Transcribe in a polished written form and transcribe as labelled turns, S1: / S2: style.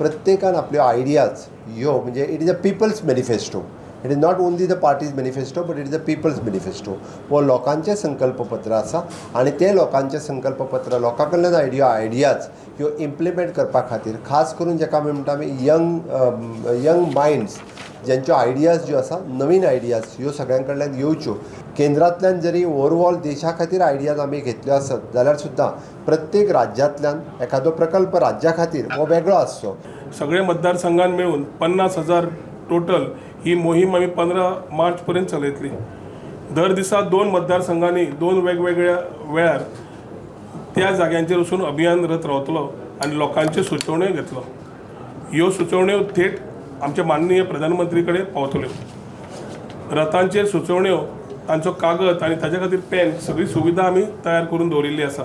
S1: प्रत्येकान आपल्यो आयडियाज ह्यो म्हणजे it is a people's manifesto, it is not only the party's manifesto but it is a people's manifesto. हो लोकांचें संकल्पपत्र आसा आनी तें लोकांचें संकल्पपत्र लोकां कडल्यान आयडियाज ह्यो इम्प्लिमेंट करपा खातीर खास करून जेका आमी म्हणटा आमी यंग मायंड्स ज्यांच्यो आयडियाज ज्यो आसा नवीन आयडियाज ह्यो सगळ्यां कडल्यान येवच्यो. केंद्रांतल्यान जरी ओवरऑल देशा खातीर आयडियाज आमी घेतल्यो आसत जाल्यार सुद्दां प्रत्येक राज्यांतल्यान एखादो प्रकल्प राज्या खातीर हो वेगळो आसचो.
S2: सगळे मतदारसंघान मेळून 50,000 टोटल ही मोहीम आमी 15 मार्च पर्यंत चलयतली. दर दिसा 2 मतदारसंघांनी 2 वेगवेगळ्या वेळार त्या जाग्यांचेर वचून अभियान रत रावतलो आनी लोकांच्यो सुचोवण्यो घेतलो. ह्यो सुचोवण्यो थेट आमच्या माननीय प्रधानमंत्री कडेन पावतल्यो. रथांचेर सुचोवण्यो, तांचो कागद आनी ताच्या खातीर पेन सगळी सुविधा आमी तयार करून दवरिल्ली आसा.